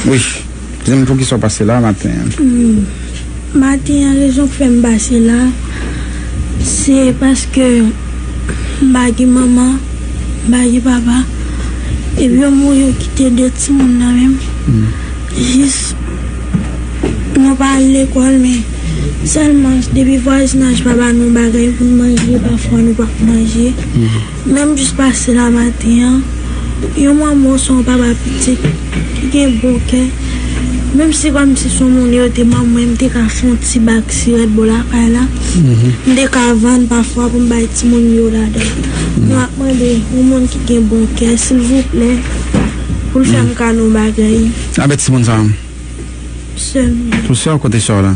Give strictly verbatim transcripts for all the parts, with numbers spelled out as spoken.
Wi. Di m poukisa w pase la maten an? Hmm. Maten an, rezon k fè m pase la, se paske m pa gen manman, m pa gen papa. Epi yo mouri, yo kite de timoun nan menm. Hmm. Jis, nou pa al lekòl, men sèlman depi vwazinaj pa ba nou bagay pou n manje, pafwa nou p ap manje. Hmm. Menm jis pase la maten an, yon manman oswa yon papa pitit ki gen bon kè, menm si kòmsi se yon moun yo te ban mwen, m te ka fè yon ti bak sirèt bò lakay la, m te ka vann pafwa pou m bay timoun yo ladan. Nou ap mande yon moun ki gen bon kè, silvouplè, pou l fè m kado yon bagay. Avèk timoun sa a? Sè m. Pou sè w, kote sè w la?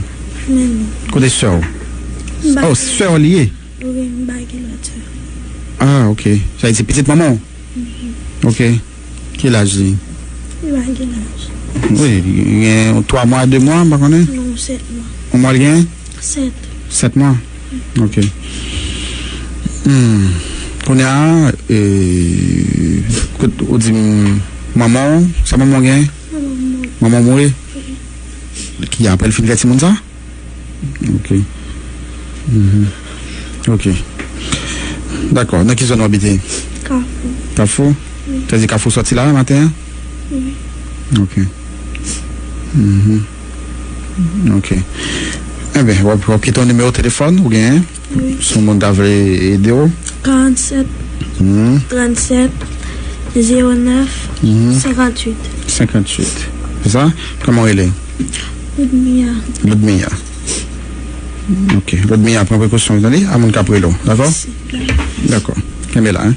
Men non. Kote sè w? M pa Oh, gen sè w li ye? Wi, m pa gen lòt sè. Ah, ok. Sa vle di pitit manman w? Mhm. Ok. Ki laj li? Li pa gen laj. Wi, li gen twa mwa, de mwa, m pa konnen. Non, sèt mwa. Yon mwa li gen? Sèt. Sèt mwa? Ok. Hmm. Kounye a, e, kout, ou di m, manman w, sa manman w gen? Manman m mouri. Manman w mouri? Wi. Ki apre l fin fè timoun sa? Ok. Mhm. Ok. Dakò. Nan ki zòn w abite? Kafou. Kafou? Wi. Sa di Kafou sòti la maten an? Wi. Ok. Mhm. Ok. Enben, w ap, w ap kite yon nimewo telefòn ou genyen? Wi. Si yon moun ta vle ede w? Karannsèt, Mhm. Trannsèt, zewo nèf, Mhm. senkantuit. Senkantuit. Se sa? Kòman w rele? Ludmia. Ludmia. Ok. Ludmia, pran prekosyon w, tande? A moun k ap rele w, dakò? Dakò. Kenbe la, hein?